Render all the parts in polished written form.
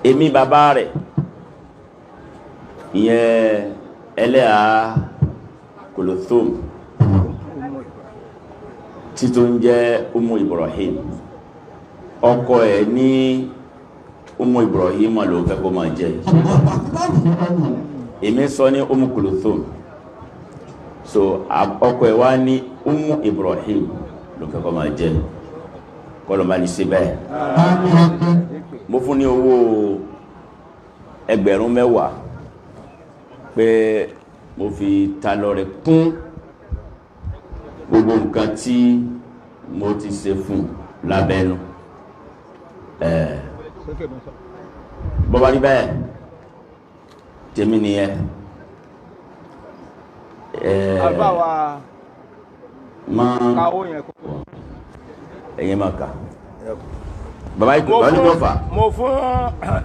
Èmi bàbá rẹ̀, ìyẹn ẹlẹ́à Kolothum títún ń jẹ́ Umu Ibrahim, ọkọ ẹ̀ ní Umu Ibrahim ló fẹ́ kó máa jẹ́. Èmi sọ ní Umu Kolothum, so ọkọ ẹ̀ wá ní Umu Ibrahim ló fẹ́ kó máa jẹ́. Kọlọ̀mbá ní sí bẹ́ẹ̀. Mo fún ní owó 10,000 pé mo fi ta lọ́rẹ kún gbogbo nǹkan tí mo ti ṣe fún lábẹ́nu ẹ̀. Bọ́bá rí bẹ́ẹ̀, tèmi nìyẹn ẹ̀. Àlùfáà wa. Máa káwó yẹn kó. Ẹ̀yẹ máa kà bàbá yìí. Mo Bàbá ní fún kò fà. Mo fún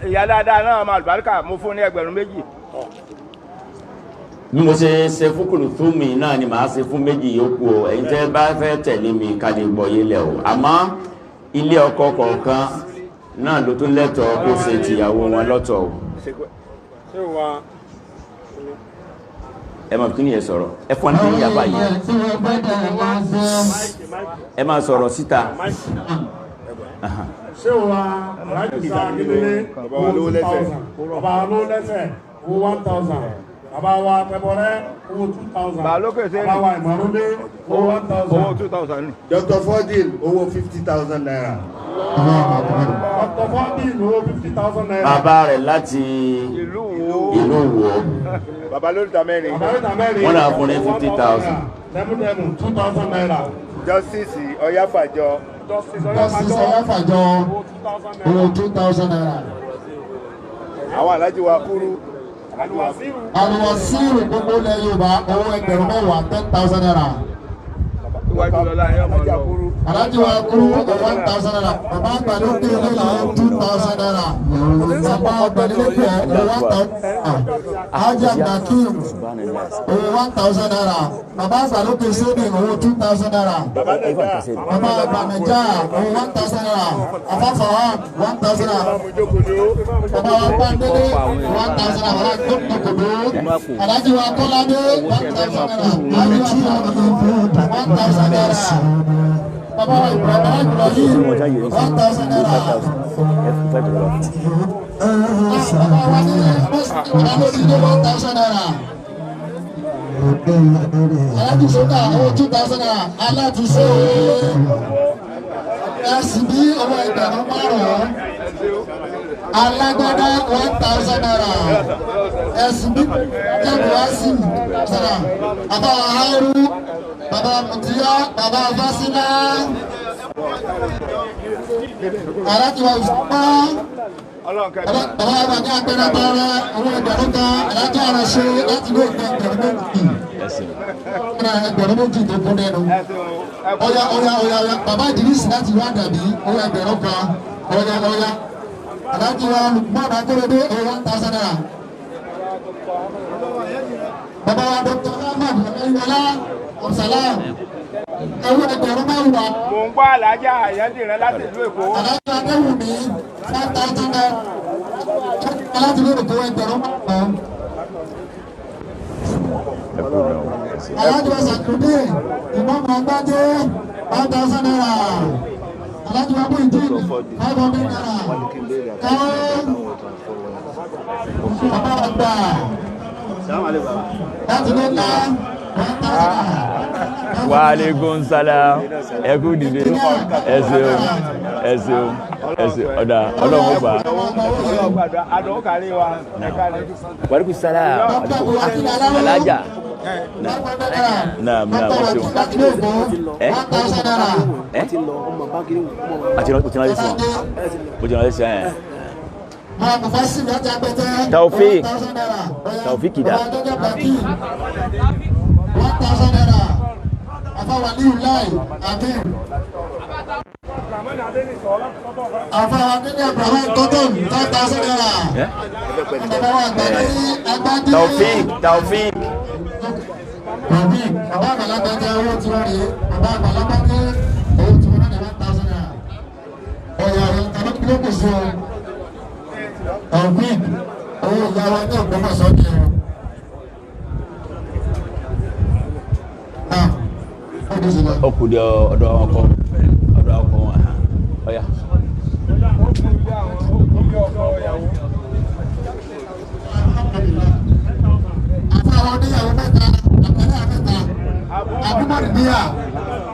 ìyá dáadáa náà, máa àlùbáríkà, mo fún ní 2,000. Bí mo ṣe ṣe fún Kùlùtùmí náà ni màá ṣe fún méjì yòókù o. Ẹ̀yin tẹ́ bá fẹ́ tẹ̀lé mi ká lè gbọ́ yé lẹ̀ o. Àmọ́ ilé ọkọ kọ̀ọ̀kan náà ló tún lẹ́tọ̀ọ́ kó ṣe tìyàwó wọn lọ́tọ̀ o. Ṣé wa. Ẹ máa kí ni ẹ sọ̀rọ̀, ẹ fọ́n ní ìyàbá yìí, ẹ máa sọ̀rọ̀ síta. Ṣé wa Alhaji Isa Akindele, owó 2,000. Bàbá wa lówó lẹ́sẹ̀, owó 1,000. Bàbá wa Pẹbọrẹ, owó 2,000. Bàbá lókè sẹ́yìn. Bàbá wa Ìmọ̀rúndé, owó 1,000. Owó 2,000 ni. Dr. Fodil, owó ₦50,000. Dr. Fodil, owó ₦50,000. Bàbá rẹ̀ láti ìlú wo? Ìlú wo? Bàbá lóríta mẹ́rin. Bàbá lóríta mẹ́rin. Wọ́n náà fún ní 50,000. Dẹ́múdẹ́mù, ₦2,000. Justice Ọ̀yáfàjọ. Justice Justice Ọ̀yáfàjọ, owó 2,000 owó naira. ₦2,000. Àwọn alájí wa kúrú. Aluwasiru. Àlùwàsíù gbogbo ilẹ̀ Yorùbá, owó 10,000, ₦10,000. Iwájú lọ́la yẹn ọmọ lọ. Alájí wa kúrú, ₦1,000. Bàbá àgbà ló dé ilé làwọn, ₦2,000. Bàbá àgbà ló dé owó ₦1,000. Ájí Abdulhakeem, owó ₦1,000. Bàbá àgbà ló dé sódì, owó ₦2,000. Bàbá Nàìjíríà. Bàbá àgbà Nàìjíríà, owó ₦1,000. Afáfàá, ₦1,000. Amújókòdó. Bàbá wa Bándélé, ₦1,000. Bàbá Gbókòdó. Alájí wa Kọ́ládé, ₦1,000. Alájí wa ₦1,000. Bàbá wa Ibrahim, ₦1,000. Bàbá wa ní Ọlọ́dún, ₦1,000. Alájí Sọ́kà, owó ₦2,000. Alátúnṣe ẹ̀sìn bí owó 5,000. Alágbádá, ₦1,000. Ẹ̀sìn bí jẹ́buwásì sara. Bàbá Hairu, bàbá Mùtíyá, bàbá Fásilá, alájí wa Usman, bàbá wa ní agbẹ́rẹ́ bẹ́rẹ́, owó 1,000. Alájí Aránṣẹ́ láti ló gbẹ 2,000, 2,000 tó kún nínú. Ọ̀yà ọ̀yà ọ̀yà ọ̀yà, bàbá Ìdírísì láti wá dàbí, owó 1,000. Ọ̀yà ọ̀yà, alájí wa Lukman Akérèdé, owó ₦1,000. Bàbá wa Dr. Ahmad Ọlọ́yọlá Ọ̀sálàm, owó 5,000. Mò ń gbọ́ alájà Àyándìrán láti ìlú Èkó. Alájí Adéwùmí, ₦5,000 láti lórí kó, 5,000. Alájí wa Sàkúndé Ìmọ̀mù Agbájé, ₦5,000. Alájí wa Bùjì, ₦500. Káwọ́ bàbá àgbà láti ló ká, 1,000. Wa aleykum salam, ẹ kú dìde, ẹ ṣeun, ẹ ṣeun, ẹ ṣeun. Ọ̀dà ọlọ́run ó gbà. Ọlọ́run gbàdúrà, àdó kárí wa ẹ̀ka rẹ̀. Wa aleykum salam, alájà. Naam naam, ẹ ṣeun. Ẹ ẹ àti ìrántí sí wọn, mo ti rántí sí ẹ. Taofik. Taofik Ida. ₦1,000. Afawaliyu Lai Amin. Afawaliyu Abraham Cotton, ₦5,000. Ẹ? Bàbá wa àgbà ní Agbájé. Taofik, Taofik. Taofik, bàbá àgbàlagbà jẹ́ owó tí wọ́n rí. Bàbá àgbàlagbà jẹ́ owó tí wọ́n rí, ₦1,000. Ọ̀yà ọ̀yà, tàbí kí ló kù sí o? Taofik owó ìyá wa ní Ògbómọ̀ṣọ́ ni o. Náà ó di sílẹ̀. Ó kù dé ọ̀dọ̀ ọkọ ọ̀dọ̀ ọkọ wọn ọ̀yà. Àti àwọn oníyàwó mẹ́ta àtẹ̀lé mẹ́ta àbúmọ̀dé bíyà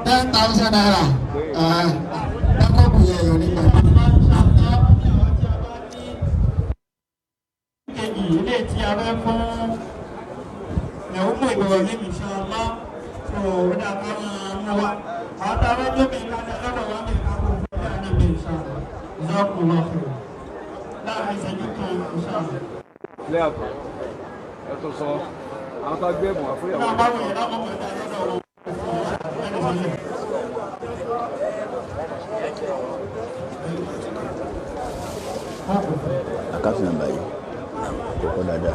10,000 naira ẹ̀ẹ́dẹ́gbọ̀n yẹn yóò nígbà. Kejì ilé tí a fẹ́ fún ìyàwó mú ìgbọ̀wọ̀ ní ìṣàlá tó ó dá ká máa mú wa. Àwọn tá a fẹ́ gbé mi ká lọ́dọ̀ wá mi ká kó fún mi níbi ìṣàlá ìṣàkùn lọ́fẹ̀ẹ́ láàrin ìṣẹ́jú kan ìṣàlá. Lẹ́ẹ̀kan ẹ tó sọ àwọn tó gbé ẹ̀bùn wá fún ìyàwó. Náà báwo yẹn láwọn ọmọ ìta lọ́dọ̀ wọn ẹni sílẹ̀. Àkáǹtì nàmbà yìí kò kọ́ dáadáa.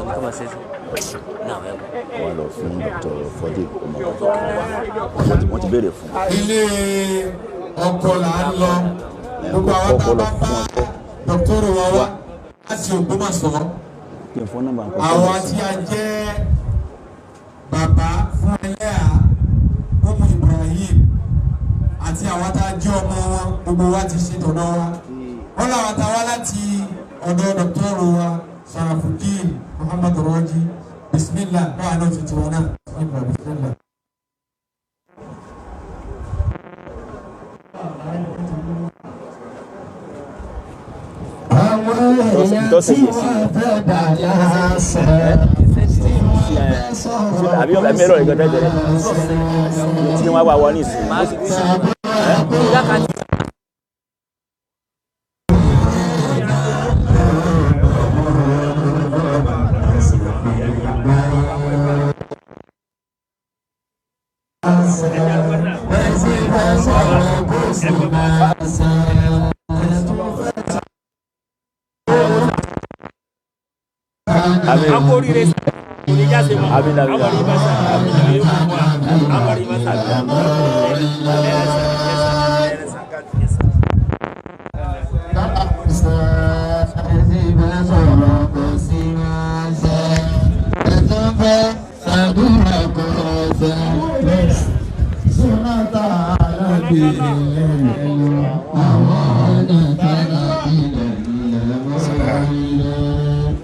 Wọ́n lọ fún Dr. Fọdí ọmọ wọ́n ti béèrè fún. Ilé ọkọ là ń lọ gbogbo àwọn tá a bá bá dọ́kítọ́rù wa wá láti Ògbómọ̀ṣọ́ Kí n fún nọ́mbà nǹkan. àwọn tí a jẹ́ bàbá fún ẹlẹ́à Umu Ibrahim àti àwọn tá a jẹ́ ọmọ wọn gbogbo wa ti ṣe tọ̀dọ̀ wa wọ́n làwọn tá a wá láti ọ̀dọ̀ dọ́kítọ́rù wa Sharafudeen Muhammad Raji bismillah báwa náà ti tiwọn náà bismillah bismillah. Àwọn èèyàn tí wọ́n fẹ́ dà lásẹ̀ tí wọ́n fẹ́ sọ̀rọ̀ Àbí ọ̀bẹ mẹ́rọ̀ ìgbẹ́ tẹ́lẹ̀ tí wọ́n wá wọ ní ìsìn. Àmín. Àmín, àmín, àmín.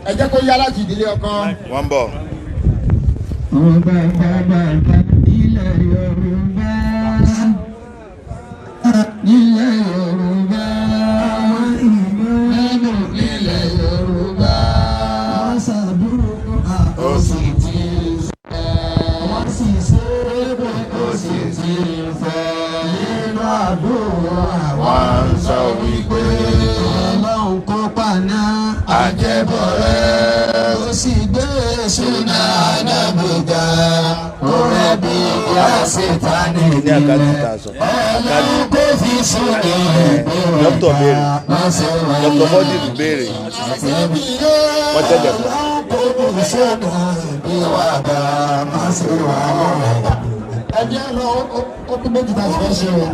Ẹ jẹ́ kó yá láti ìdílé ọkọ. Wọ́n ń bọ̀. Ọba bàbá ilẹ̀ Yorùbá nílẹ̀ Yorùbá nínú ilẹ̀ Yorùbá wọ́n ṣàdúró ó sì ti fẹ́ wọ́n sì ṣe é bẹ́ẹ̀ ó sì ti fẹ́ nínú àdúrà Wọ́n ń sọ wípé Ọlọ́run kó paná àjẹbọ̀rẹ́. ó sì gbé ṣúná ànábìgà ọ̀rẹ́ bí àṣetánì Ní àkáǹtì tá a sọ. Ọlọ́run kò fi ṣúná Dókítà béèrè. Dr. Fọdí béèrè. Wọ́n tẹ̀lé fún. Ẹjẹ́ lọ ó kú méjì tá a sì fẹ́ ṣe o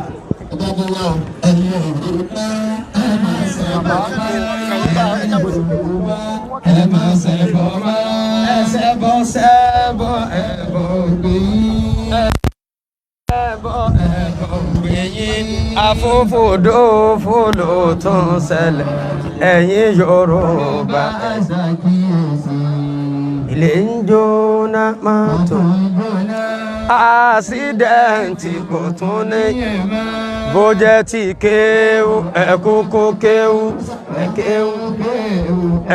ẹjẹ́ tó yá o. Ẹ̀yin Yorùbá ẹ máa ṣe bọ́ ẹ máa ṣe bọ́ ẹ ṣe bọ́ ṣe bọ́ ẹ bọ́ gbé Ẹ̀yin afúnfòdófò ló tún ṣẹlẹ̀ ẹ̀yin Yorùbá. Ilé ń jóná mọ́tò àṣídẹ́ǹtì kò tún ní bó jẹ́ ti kéwú ẹ̀kúkú kéwú kéwú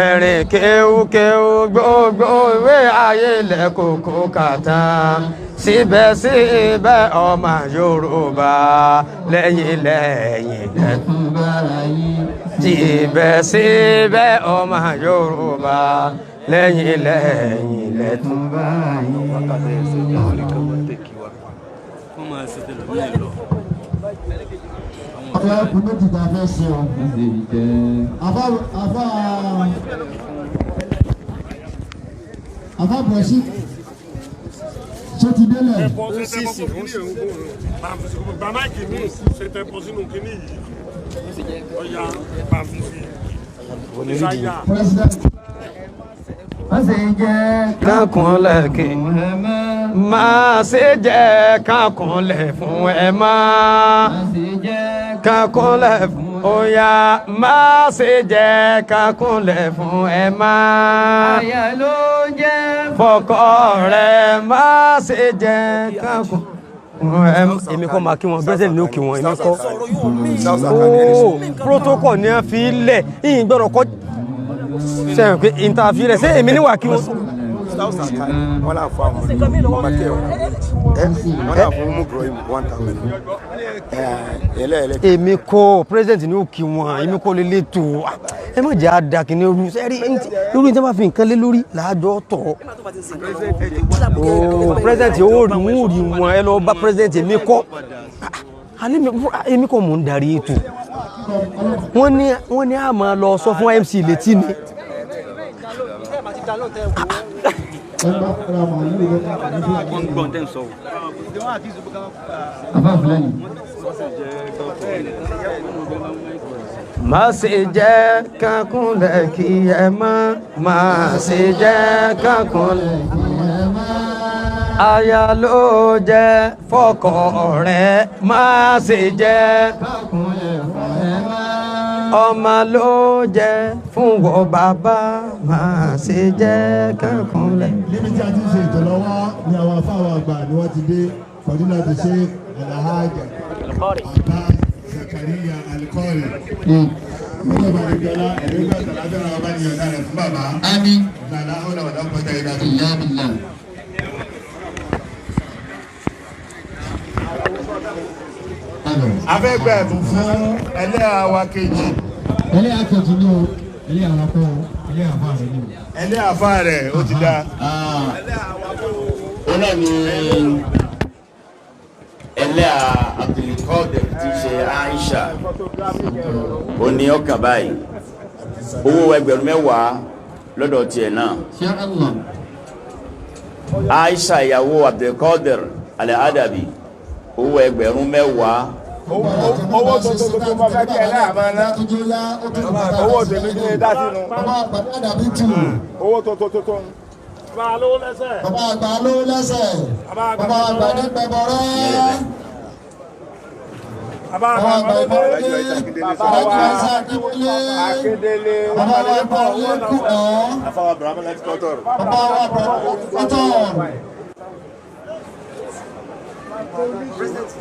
ẹ̀rìn kéwú kéwú gbogbo ìwé ayé ilẹ̀ kòkó kàtà síbẹ̀síbẹ̀ ọmọ Yorùbá lẹ́yìn lẹ́yìn síbẹ̀síbẹ̀ ọmọ Yorùbá lẹ́yìn lẹ́yìn lẹ́tún. Ọ̀fẹ́ ọkùnrin méjì tá a fẹ́ ṣe o. Àfa àfa àfa bọ̀sí ṣé ti délẹ̀? Bàmáìkì mi ṣe tẹ bọ́ sínú kínní yìí. Ọ̀ya bá fi sí. ní rídìí yìí. President. Kákúnlẹ̀ kí máa ṣe jẹ́ kákúnlẹ̀ fún ẹ máa kákúnlẹ̀ fún oya máa ṣe jẹ́ kákúnlẹ̀ fún ẹ máa Àyà ló jẹ́ fọkọ rẹ máa ṣe jẹ́ kákúnlẹ̀ fún ẹ. Èmi kọ́ máa kí wọn, president ní òkè wọn, èmi kọ́. Ooo, protocol ni a fi lẹ̀, ìyìn gbọ́dọ̀ kọ́ sẹ́yìn pé ìntàfi rẹ̀ ṣé èmi níwà kí wọ́n. Wọ́n là fún àwọn ọmọ kẹ́ ọ̀ wọ́n là fún umu Ibrahim 1000 ẹlẹ́ẹ̀lẹ́. Èmi kọ́, president ní òkè wọn, èmi kọ́ lè létò. Ẹ má jẹ́ àdàkìní irú sẹ́rí irú ní tí wọ́n bá fi nǹkan lé lórí làájọ́ tọ̀. Ooo, president ó rí wọn, ó rí wọn, ẹ lọ bá president. Èmi kọ́, alẹ́ èmi kọ́ mò ń darí ètò. Wọ́n ní a máa lọ sọ fún MC létí ni. Àbá Fúlàní. Má ṣe jẹ́ kákúnlẹ̀ kí ẹ má, má ṣe jẹ́ kákúnlẹ̀ Kí ẹ máa aya ló jẹ́ fọkọ rẹ̀, má ṣe jẹ́ kákúnlẹ̀ fún ẹ máa. ọmọ ló jẹ́ fún wọ bàbá, má ṣe jẹ́ kákúnlẹ̀. Níbi tí a ti ń ṣe ètò lọ́wọ́ ni àwọn afáwọn àgbà ni wọ́n ti dé, fọdúnlá ti ṣe Alhaji Abbas Zakaria Alikori. Nígbà bá ní gbọ́lá ẹ̀mí gbà tàlàfẹ́ àwọn bá ní yọ̀ǹda rẹ̀ fún bàbá. Àmín. Làlá ó làwọn dá pátá yìí láti. Ìyá mi là. A fẹ́ gba ẹ̀bùn fún ẹlẹ́yà wa kejì. Ẹlẹ́yà kejì ni o, ẹlẹ́yà wa kọ́ o, ẹlẹ́yà fà rẹ̀ ni o. Ẹlẹ́yà afá rẹ̀ ó ti dáa. Ó náà ní ẹlẹ́à Abdulkadir tí í ṣe Aisha, ó ní ọkàn báyìí owó 10,000 lọ́dọ̀ tiẹ̀ náà. Ṣé Allah? Aisha ìyàwó Abdulkadir Al-Adabi, owó 10,000. Owó tuntun tuntun mo fẹ́ kí ẹ náà máa ná. Owó tèmi ní dá sínú. Bàbá àgbà dàbí tù. Owó tuntun tuntun. Bàbá lówó lẹ́sẹ̀. Bàbá àgbà lówó lẹ́sẹ̀. Bàbá àgbà ní pẹ̀bọ̀rẹ́. Bàbá Bàbá àgbà àgbà lówó ìbọ̀rẹ́. Bàbá Bàbá wa Akíndélé. Akíndélé. Bàbá wa àgbà lẹ́kùnà. Afáwọn Abraham láti kọ́tọ̀rù. Bàbá wa àgbà kọ́tọ̀.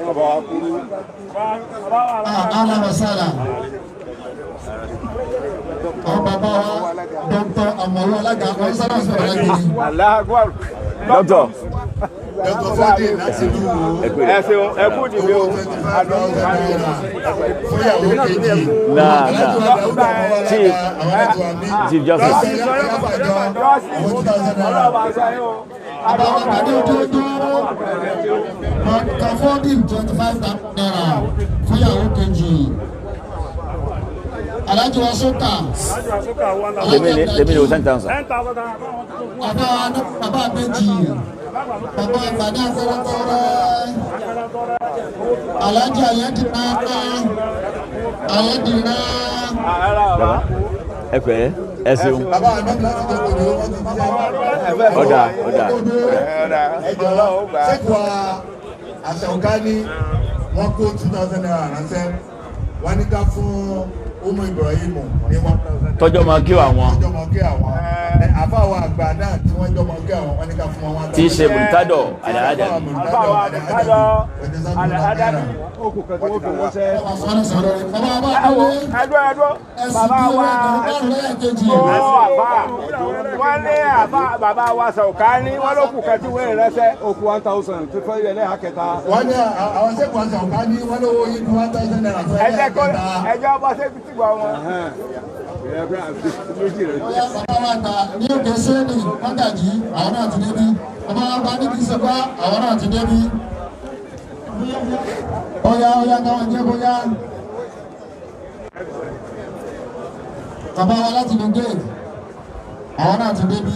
Bàbá wa kúrú. Ahlan wa sahlan. Àwọn bàbá wa Dr. Amaru Alága, wọ́n sábà sọ̀rọ̀ lágbèrè. Allahu Akbar. Dọ́tọ̀ Dr. Fọdé láti ìlú Ìwó. Ẹ ṣeun, ẹ kú dìde o. Owó 25,000 naira fún ìyàwó kejì. Náà náà. Chief Chief Justice. Owó 2,000 naira. Bàbá wa Gbadé Ojójó. Dr. Fọdé 25,000 naira fún ìyàwó kejì. Alhaji wa Sókà. Tèmi ní o 10,000. 10,000 naira. Bàbá bàbá méjì. Bàbá Gbadé Afẹ́rẹ́tọ́rẹ́. Alhaji Ayédìrá. Ayédìrá. Ẹ pẹ́, ẹ ṣeun. Bàbá àná láti jẹ́ kòdó wọ́n ti jẹ́. Ọ̀dà ọ̀dà. Ẹjọ́ sẹ́kù àṣàǹká ní wọ́n kó 2,000 naira ránṣẹ́, wọ́n ní ká fún Umu Ibrahim ní 1,000. Tọ́jọ́ máa kí àwọn Tọ́jọ́ mọ̀ kí àwọn àfáwọn àgbà náà tí wọ́n jọ mọ̀ kí àwọn, wọ́n ní ká fún wọn 1,000. tí í ṣe Murtado Al-Adabi. Àfáwa Murtado Al-Adabi. Bàbá wa Kọ́lé. Ẹdú ẹdú. Bàbá wa ó àbá. Wọ́n ní àbá bàbá wa Sọ̀kání, wọ́n ló kù kẹ́tí wọ́n ránṣẹ́. Okù 1,000 tó fẹ́ yẹ lẹ́yà kẹta. Wọ́n ní àwọn sẹ́kù àṣàǹká ní wọ́n lówó yìí ní 1,000 naira fún Ẹ jẹ́ kó ẹlẹ́ẹ̀kẹta. ẹjọ́ bọ́ sí tìgbọ̀ wọn. Méjì rẹ̀. Bóyá bàbá wa gbà ní òkè sẹ́ẹ̀nì mọ́gàjì, àwọn náà ti débí. Bàbá wa gbà ní kìsìkọ́, àwọn náà ti débí. Óyá óyá káwọn jẹ́ bóyá. Bàbá wa láti lu gate, àwọn náà ti débí.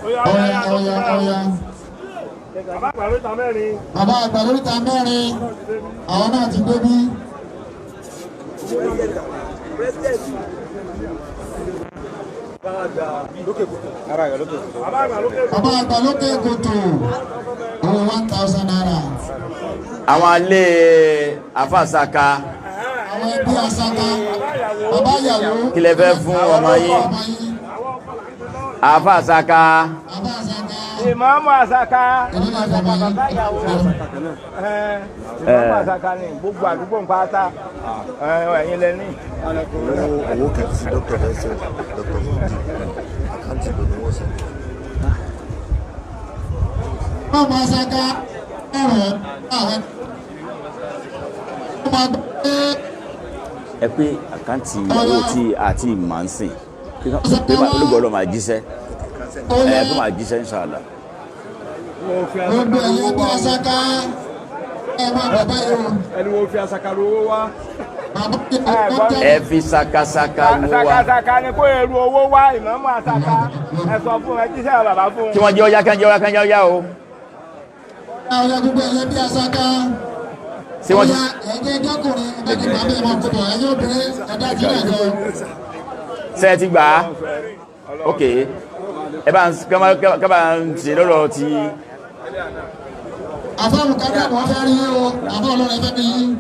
Óyá Óyá óyá óyá. Bàbá àgbà lóríta mẹ́rin. Bàbá àgbà lóríta mẹ́rin, àwọn náà ti débí. Bàbá àgbà lókè kòtò owó ₦1,000. Àwọn alẹ́ àfàsàkà. Àwọn ẹbí Asaka, bàbá ìyàwó. Kí lẹ fẹ́ fún ọmọ yín? Àfàsàkà. Bàbá Asaka. Ìmáàmù Asaka. Èmi náà fọmọ yín. Ìmáàmù Asaka ni gbogbo àdúgbò ń pátá. Ẹ̀yin lẹ ní. Owó kẹtì sí dókítà fẹsẹ dókítà fúnjì àkáǹtì ló ní wọn sọ. Bàbá Asaka ọ̀rọ̀ àwọn ọmọ gbé. Ẹ pé àkáǹtì owó tí àti ìmọ̀ ń sìn pé olùgbọ́ ló máa jíṣẹ́ ẹ kó máa jíṣẹ́ inshallah. Gbogbo ẹ̀yin ẹbí Asaka ẹ máa bàbá yìí o. Ẹni wo fi Asaka lówó wá. Bàbá ìyàwó jẹ́. Ẹ fi sakasaka wo wá. Sakasaka ni kó eru owó wá Ìmáàmù Asaka. Ẹ sọ fún ẹ jíṣẹ́ bàbá fún. Kí wọ́n jẹ́ ọyá kí wọ́n jẹ́ ọyá kí wọ́n jẹ́ ọyá o. Ọ̀yá gbogbo ẹ̀yin ẹbí Asaka. Ṣé wọ́n ti. Ọ̀yá ẹ̀jẹ̀ ẹ̀dọ́kùnrin ẹ̀dá ti bàbá ẹ̀ máa kó bọ̀ ẹ̀yin obìnrin ẹ̀dá ti rẹ̀ jọ. Ṣé ẹ ti gbà á? Ok, ẹ bá ń kábà ń ṣe lọ́rọ̀ ti. Àfáàmù kábíyà mọ̀ fẹ́ rí o, àfáà ọlọ́run ẹ fẹ́ rí yín.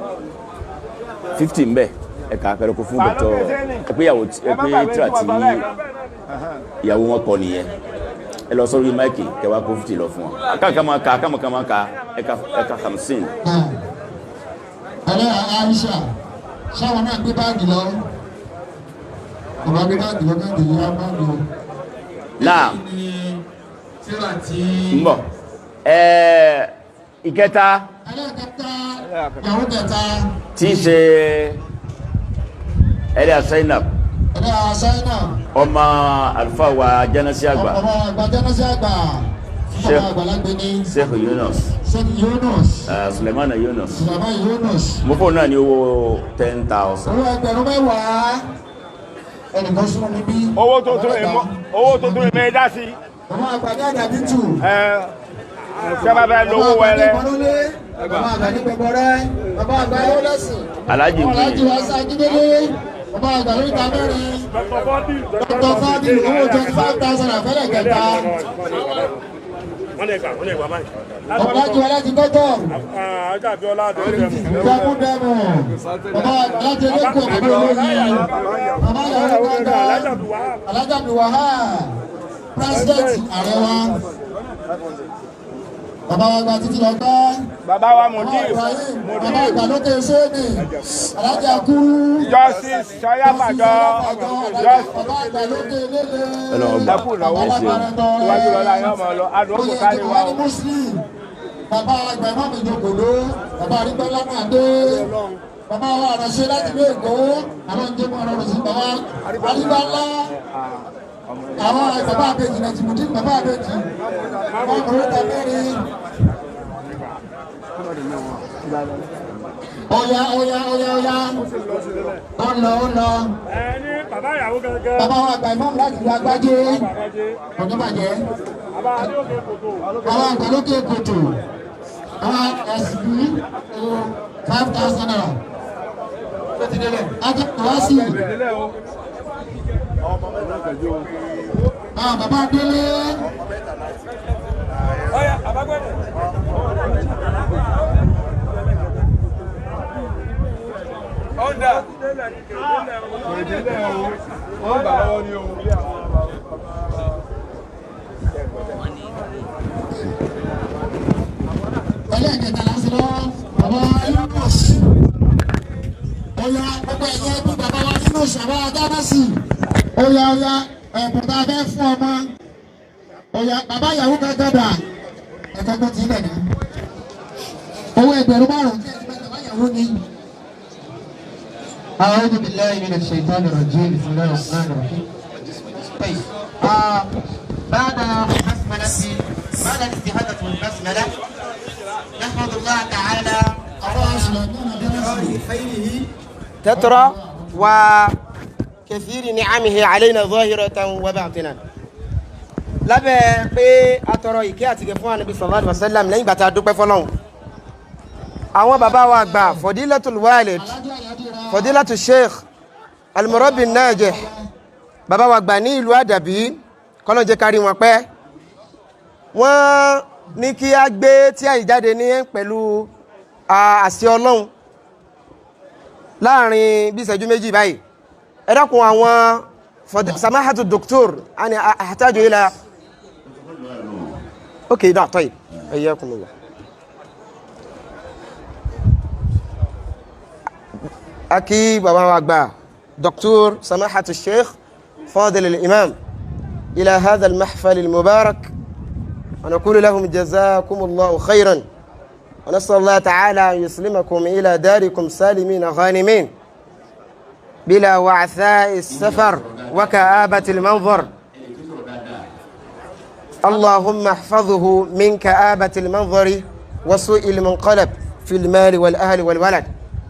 50 ń bẹ ẹ kà á pẹ̀lú kó fún dọ́tọ̀ ẹ pé ìyàwó ẹ pé tíra tí ìyàwó wọn kọ nìyẹn. Ẹ lọ sórí máìkì kẹwàá kó 50 lọ fún wọn. Káàkiri máa ka káàkiri máa ka ẹ̀ka hamsin. Ẹlẹ́ Aisha, ṣáwọn náà gbé báàgì lọ. Bàbá gbé báàgì lọ báàgì yá báàgì lọ. Náà ń bọ̀ ìkẹta. Ẹlẹ́kẹta, ìyàwó kẹta. Tí í ṣe ẹlẹ́yà Zainab. Ẹlẹ́yà Zainab. Ọmọ àlùfáà wa Jánásí àgbà. Ọmọ àgbà Jánásí àgbà. Ọmọ àgbàlagbé ní. Sheikh Yunus. Sheikh Yunus. Sulemana Yunus. Sulemana Yunus. Mo fóònù náà ní owó 10,000. Owó 10,000. Ẹnìkan súnmọ́ mi bí. Owó tuntun èmi dá sí. Ọmọ àgbà ní àdàbí tù. Sábà bẹ́ẹ̀ lówó wẹrẹ. Bàbá àgbà ní pẹpẹrẹ. Bàbá àgbà ló lẹ́sìn. Alhaji mi. Alhaji wa Akíndélé. Bàbá àgbà lórí ta mẹ́rin. Dr. Fadi owó 25,000 àfẹ́lẹ̀ kẹta. Ọ̀pọ̀lọpọ̀ aláti gbọ́tọ̀. Dẹ́kúndẹ́mù. Bàbá aláti eléko bàbá olóyin. Bàbá ìyàwó gbọ́ngàn. Alhaji Abdulwahab. President ààrẹ wa. Bàbá wa gba títí lọ gbá. Bàbá wa Mudir. Bàbá ìgbàlókè Sẹ́ẹ̀nì. Alhaji Akuru. Justice Sọyá Fàjọ. Bàbá ìgbàlókè Lélẹ̀. Ẹkú ìnáwó. Iwájú lọ́la yóò máa lọ. Adùn ó kò kárí wa o. Bàbá àgbà ìmọ̀ mi jòkòló. Bàbá Arígbọ́lá náà dé. Bàbá wa àránṣẹ́ láti ilé Èkó. Àwọn ìjọba mú ọ̀rọ̀ sí bàbá Arígbọ́lá. Àwọn bàbá àbèjì náà ti mú dín bàbá àbèjì. Wọ́n kò rí ta mẹ́rin. Ọya ọya ọya ọya. Ó lọ ó lọ. Bàbá wa àgbà ìmọ̀ láti lu agbájé. Ọ̀dọ́bàjẹ́. Àwọn àgbà lókè kòtò. Àwọn ẹ̀sìn ₦5,000. Ajá wá sí. Àwọn bàbá délé. Ọ̀dà. Wọ́n gbà lọ́wọ́ ni o. Ẹlẹ́ẹ̀kẹta la ń sọ bàbá Yunus. Ọya gbogbo ẹ̀yẹ ẹbí bàbá wa Yunus bàbá Adánásì. Ọya ọya ẹ̀bùn tá a fẹ́ fún ọmọ. Ọya bàbá ìyàwó kankan dà. Ẹ̀ka tó ti bẹ̀ ní. Owó 5,000 tí ẹ ti bẹ̀ bàbá ìyàwó ni. أعوذ بالله من الشيطان الرجيم بسم الله الرحمن الرحيم. طيب بعد البسملة بعد الاستعاذة والبسملة نحمد الله تعالى خيره تترى وكثير نعمه علينا ظاهرة وباطنة. Lábẹ́ pé a tọrọ ìkẹ́ àti ìgẹ̀ fún Ànábì sallallahu alaihi wasallam lẹ́yìn ìgbà tá a dúpẹ́ fọ́lọ́run. Àwọn bàbá wa àgbà Fadilatul Walid, Fadilatul Sheikh al-murabbi an-najih, bàbá wa gbà ní ìlú Àdàbí, kọ́lọ́n jẹ́ kárí wọn pẹ́. Wọ́n ní kí a gbé tí àyè jáde ní pẹ̀lú àṣẹ Ọlọ́run láàrin bí ìṣẹ́jú méjì báyìí. Ẹ dákun, àwọn samahatu doctor ani ahtaju ila. Ok, da tayyib, hayyakumullah. Aki bàbá wa gbà doctor samahatu sheikh fadil al-imam ila hadha al-mahfal al-mubarak wa naqulu lahum jazakumullahu khayran wa nas'al Allah ta'ala an yuslimakum ila darikum salimin ghanimin بلا وعثاء السفر وكآبة المنظر. اللهم احفظه من كآبة المنظر وسوء المنقلب في المال والأهل والولد.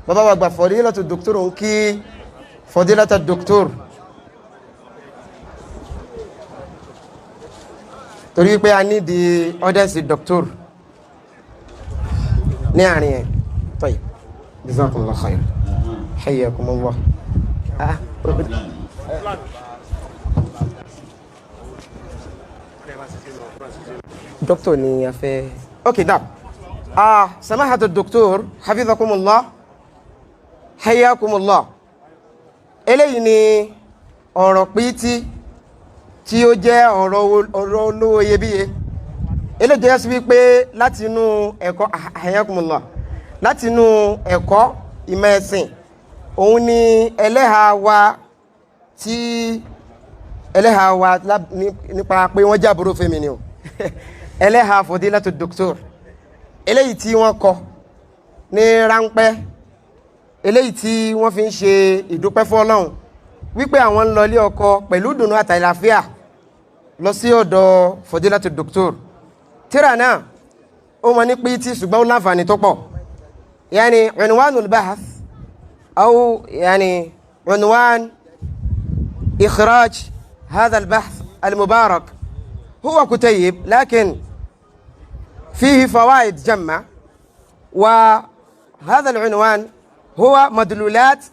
بابا وأكبر فضيلة الدكتور كي فضيلة الدكتور torí pé a ní di audience doctor ní àárín ẹ̀. طيب جزاكم الله خير حياكم الله. دكتور ni a fẹ́. Okay, now سماحة الدكتور حفظكم الله حياكم الله. Eléyìí ni ọ̀rọ̀ pìtì tí ó jẹ́ ọ̀rọ̀ olówó iyebíye. Eléyìí jẹ́ sí wípé láti inú ẹ̀kọ́ حياكم الله láti inú ẹ̀kọ́ ìmọ̀ ẹ̀sìn, òun ni ẹlẹ́ha wa tí ẹlẹ́ha wa nípa pé wọ́n jábúrò fẹ́mi ni o, ẹlẹ́ha fadilatu doctor, eléyìí tí wọ́n kọ ní ráńpẹ́, eléyìí tí wọ́n fi ń ṣe ìdúpẹ́ fún Ọlọ́run wípé àwọn ń lọ ilé ọkọ pẹ̀lú ìdùnnú àtàlàáfíà lọ sí ọ̀dọ̀ fadilatu doctor. Tíra náà ó mọ ní pítí, ṣùgbọ́n ó láǹfààní tó pọ̀. Yani unwanul bahth أو يعني عنوان إخراج هذا البحث المبارك هو كتيب، لكن فيه فوائد جمة، وهذا العنوان هو مدلولات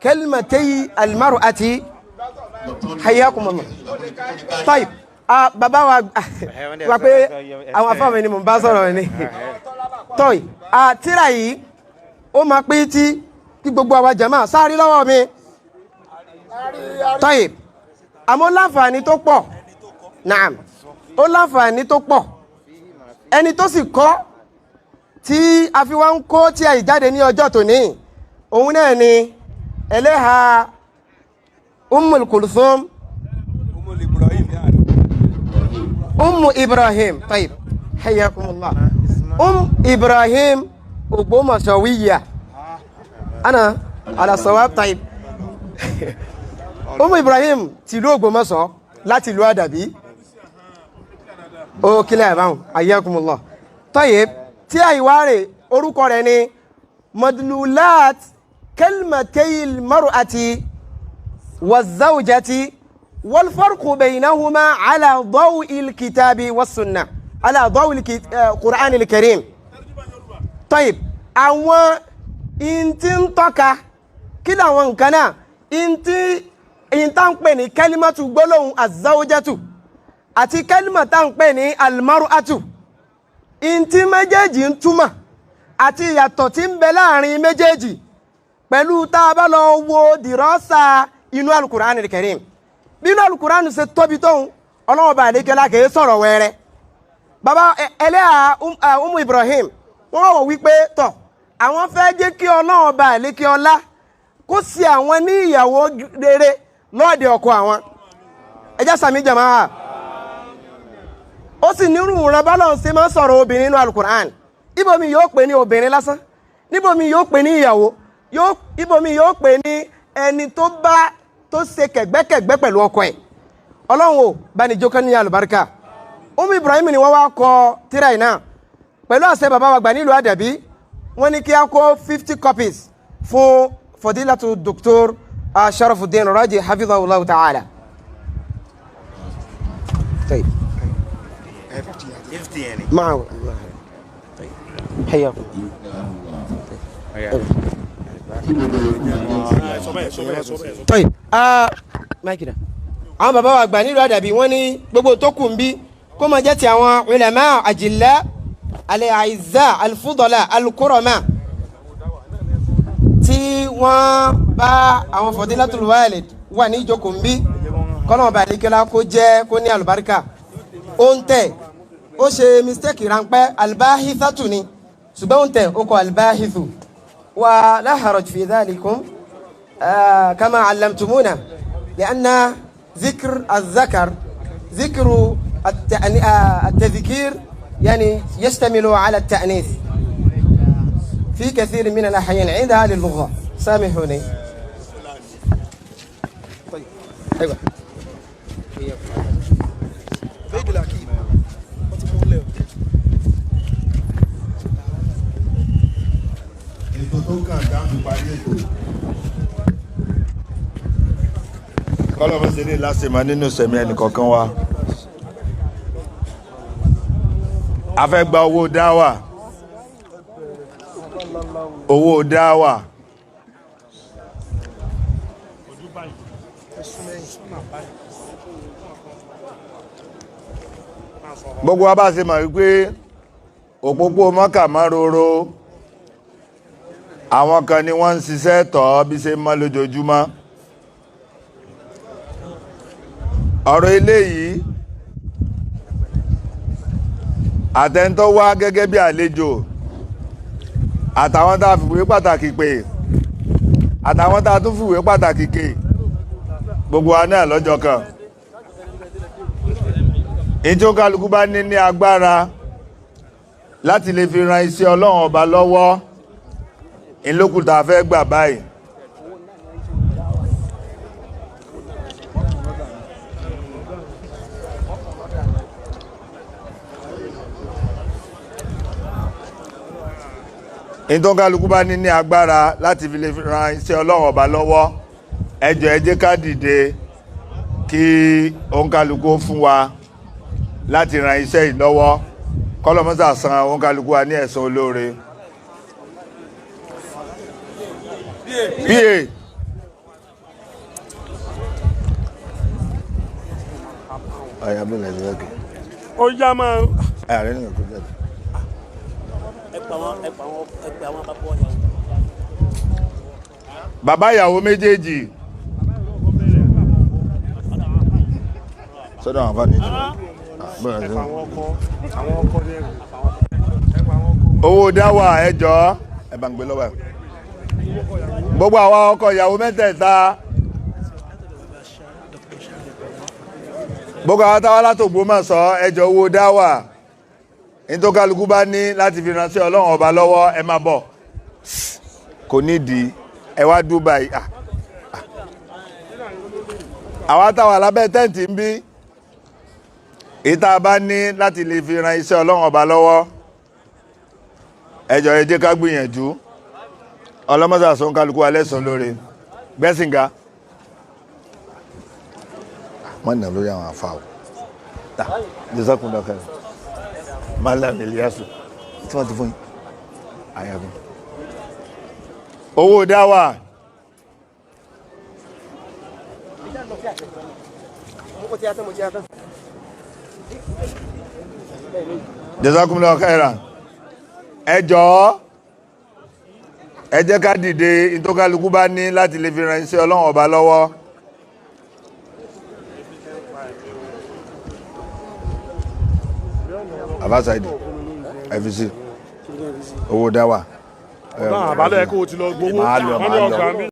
كلمتي المرأة. حياكم الله. طيب bàbá wa wà pé àwọn afáàmì ni mò ń bá sọ̀rọ̀ ni. Tọ́yì tírà yìí ó máa pín tí kí gbogbo àwa jàmáà sáré lọ́wọ́ mi. Tọ́yì àmọ́ láǹfààní tó pọ̀. Naam, ó láǹfààní tó pọ̀. Ẹni tó sì kọ́ tí a fi wá ń kó tí a ìjáde ní ọjọ́ tòní, òun náà ni ẹlẹ́ha Ummul Kulthum Ummu Ibrahim. Tayyib, hayyakumullah. Ibrahim Ògbómọ̀ṣọ́wíyà. Ana ala sawab. Tayyib, Ummu Ibrahim tìlú Ògbómọ̀ṣọ́ láti ìlú Àdàbí. Ó kílẹ̀ àbáhùn, hayyakumullah. Tayyib, tí àìwárè orúkọ rẹ̀ ni madlulat kalmatayil mar'ati wazawjati والفرق بينهما على ضوء الكتاب والسنة، على ضوء القرآن الكريم. طيب، àwọn in tí ń tọ́ka kí làwọn nǹkan náà in tí in tá ń pè ní kẹ́límọ́tù gbólóhùn azawjatu àti kẹ́límọ̀ tá ń pè ní almaruatu, in tí méjèèjì ń túmọ̀ àti ìyàtọ̀ tí ń bẹ láàrin méjèèjì pẹ̀lú tá a bá lọ wo dìrọ́sà inú alukur'an al-karim. Bínú alukur'an ṣe tóbi tóun, Ọlọ́run bá àlékẹ́lá kìí sọ̀rọ̀ wẹ́rẹ́. Bàbá ẹlẹ́à Umu Ibrahim wọ́n wọ̀ wípé tọ̀ àwọn fẹ́ jẹ́ kí Ọlọ́run bá àlékẹ́ ọlá kó sì àwọn ní ìyàwó rere lọ́ọ̀dẹ̀ ọkọ àwọn. Ẹjẹ́ sàmì jàmáà. Ó sì nírú ìran bá lọ́n ṣe máa ń sọ̀rọ̀ obìnrin nínú alukur'an. Ibòmí yóò pè ní obìnrin lásán, níbòmí yóò pè ní ìyàwó, ibòmí yóò pè ní ẹni tó bá tó ṣe kẹ̀gbẹ́kẹ̀gbẹ́ pẹ̀lú ọkọ ẹ̀. Ọlọ́run ò bá ní jókòó ní alùbáríkà. Umu Ibrahim ni wọ́n wá kọ tírà yìí náà pẹ̀lú àṣẹ bàbá wa gbà nílùú Àdàbí. Wọ́n ní kí á kó 50 copies fún Fadilatu Doctor Sharafuddin Raji hafidhahullahu ta'ala. طيب معه. طيب حياكم. طيب. Kí gbogbo yòókù máa jẹ́ ti. Tọ́yì máìkì dà. Àwọn bàbá wa gbà nílùú àdàbí wọ́n ní gbogbo tó kù ń bí kó máa jẹ́ ti àwọn ulama àjìlá al-a'izza al-fudala al-kurama tí wọ́n bá àwọn fadilatul walid wà ní ìjókòó ń bí, kọ́nà ọba àlekẹ́lá kó jẹ́ kó ní àlùbáríkà. Ó ń tẹ̀ ó ṣe mistake ráńpẹ́, albahithatu ni, ṣùgbọ́n ó ń tẹ̀ ó kọ albahithu wa la haraj fi dhalikum kama allamtumuna li'anna ذكر الذكر ذكر التذكير يعني يشتمل على التأنيث في كثير من الأحيان عند أهل اللغة، سامحوني. طيب أيوة. Ètò tó kàn dáhùn parí ètò. Kọ́lọ́mù ṣe ní láṣẹ̀mọ́ nínú sẹ̀mí ẹnìkọ̀ọ̀kan wa. A fẹ́ gba owó dáwà. Owó dáwà. Gbogbo wa bá ṣe mọ̀ wípé òpópó Mọ́kà mọ́ roro, àwọn kan ni wọ́n ń ṣiṣẹ́ tọ̀ ọ́ bí ṣe ń mọ́ lójoojúmọ́. Ọ̀rọ̀ eléyìí, àtẹ̀ntọ́ wá gẹ́gẹ́ bí àlejò, àtàwọn tá a fìwé pàtàkì pè, àtàwọn tá a tún fìwé pàtàkì kè, gbogbo wa náà lọ́jọ́ kan. Ìjọ kálukú bá ní ní agbára láti lè fi ran iṣẹ́ Ọlọ́run Ọba lọ́wọ́ ìlókùtà fẹ́ gbà báyìí. Ìtọ́ kálukú bá ní ní agbára láti fi lè ran iṣẹ́ Ọlọ́run Ọba lọ́wọ́, ẹ jọ̀ọ́ ẹ jẹ́ ká dìde kí òǹkálukú ó fún wa láti ran iṣẹ́ yìí lọ́wọ́, kọ́lọ́mọ́sà san òǹkálukú wa ní ẹ̀san olóore. Pa Àyà bí lẹ́sẹ̀ lẹ́kẹ̀. Ó yá máa. Àyà rẹ̀ nìkan kò jáde. Bàbá ìyàwó méjèèjì. Sọ́dọ̀ àwọn afáàní ìjọba. Owó dáwà, ẹ jọ̀ọ́ ẹ bá ń gbé lọ́wọ́ ẹ̀. Gbogbo àwa ọkọ ìyàwó mẹ́tẹ̀ẹ̀ta, gbogbo àwọn táwa látÒgbómọ̀ṣọ́, ẹ jọ̀ọ́ owó dáwà nítorí kálukú bá ní láti fi ránṣẹ́ Ọlọ́run Ọba lọ́wọ́, ẹ máa bọ̀, kò nídìí ẹ wá Dubai. Àwa táwa lábẹ́ tẹ́ǹtì ń bí ìta bá ní láti lè fi ran iṣẹ́ Ọlọ́run Ọba lọ́wọ́, ẹ jọ̀ọ́ ẹ jẹ́ ká gbìyànjú. Ọlọ́mọ́sà sọ ń kálukú alẹ́ sàn lóore gbẹ́sìnga wọ́n nà lórí àwọn afa o ta jésàkúndà kan Malam Eliasu tí wọ́n ti fún yín àyàfi owó dáwà. Jazakumullahu khairan. Ẹ jọ̀ọ́ ẹ jẹ́ ká dìde, ìtọ́kálukú bá ní láti lè fi ran iṣẹ́ Ọlọ́run Ọba lọ́wọ́. Àbáṣáìdì fc owó dáwà. Ọ̀dọ́ àbálẹ̀ kó o ti lọ gbowó. Máa lọ, Wọ́n ní máa ọgbà lọ. mi.